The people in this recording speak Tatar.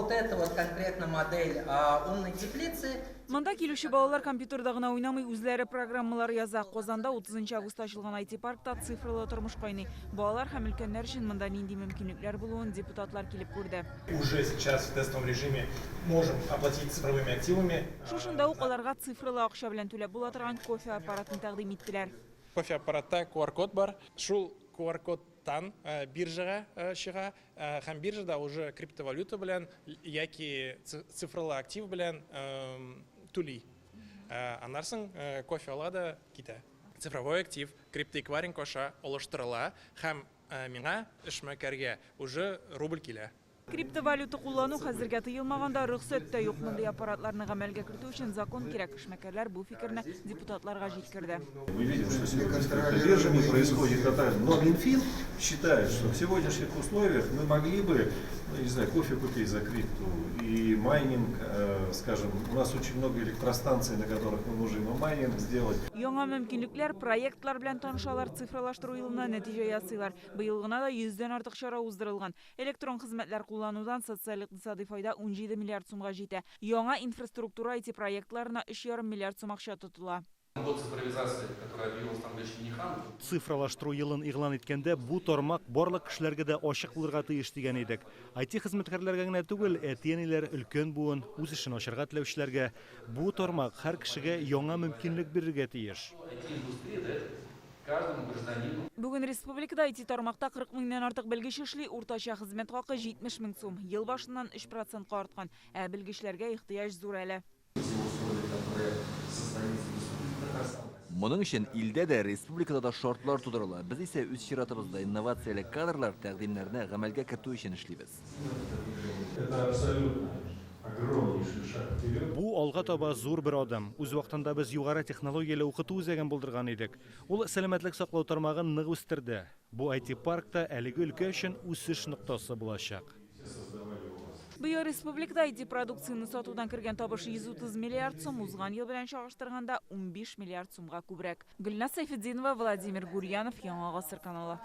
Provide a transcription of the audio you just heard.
Вот это вот конкретно модель умной теплицы. Монда килүче балалар компьютерда гына уйнамый, үзләре программалар яза. Казанда 30 нчы августта ачылган IT-паркта цифралы тормыш кайный. Балалар һәм өлкәннәр өчен монда нинди мөмкинлекләр булуын депутатлар килеп күрде. Уже сейчас в тестовом режиме можем оплатить цифровыми активами. Шушында ук аларга цифралы акча белән түләп була торган кофе аппаратын тәкъдим иттеләр. Кофе аппаратта QR-код бар. Шул QR-кодтан биржага чыга һәм биржада уже криптовалюта белән яки цифралы актив белән түли. Аннан соң кофе ала да китә. Цифровой актив криптоэквайринг аша алыштырыла һәм миңа, эшмәкәргә, уже рубль килә. Криптовалюта куллану хәзергә тыелмаган да, рөхсәт тә юк. Мондый аппаратларны гамәлгә кертү өчен закон кирәк. Эшмәкәрләр бу фикерне депутатларга җиткерде. Мы видим, что сегодня с криптобиржами происходит тотально. Но Минфин считает, что в сегодняшних условиях мы могли бы, ну, не знаю, кофе купить за крипту и майнинг, скажем, у нас очень много электростанций, на которых мы можем и майнинг сделать. Яңа мөмкинлекләр, проектлар белән танышалар, цифралаштыру елына нәтиҗә ясыйлар. Быел гына да йөздән артык чара уздырылган. Электрон хезмәтләр кулланудан социаль-икътисадый файда 17 миллиард сумга җитә. Яңа инфраструктура IT-проектларына 3,5 миллиард сум акча тотыла. Год цифровизации, который объявил Рустам Минниханов. Цифралаштыру елын игълан иткәндә бу тармак барлык кешеләргә дә ачык булырга тиеш дигән идек. IT хезмәткәрләргә генә түгел, әти-әниләр, өлкән буын, үз эшен ачарга теләүчеләргә. Бу тармак һәр кешегә яңа мөмкинлек бирергә тиеш. IT-индустрия дает каждому гражданину. Бүген республикада IT тармакта 40 меңнән артык белгеч эшли, уртача хезмәт хакы 70 мең сум. Ел башыннан 3 процентка арткан. Ә белгечләргә ихтыяҗ зур әле. Моның өчен илдә дә, республикада да шартлар тудырыла. Без исә үз чиратыбызда инновацияле кадрлар тәкъдимнәрне гамәлгә кертү өчен эшлибез. Это абсолютно огромнейший шаг вперед. Бу алга таба зур бер адым. Үз вакытында без югары технологияле укыту үзәген булдырган идек. Ул сәламәтлек саклау тармагын нык үстерде. Бу IT-парк та әлеге өлкә өчен үсеш ноктасы булачак. Быел республикада IT-продукцияне сатудан кергән табыш 130 миллиард сум, узган ел белән чагыштырганда 15 миллиард сумга күбрәк. Гөлназ Сәйфетдинова, Владимир Гурьянов, Яңа Гасыр каналы.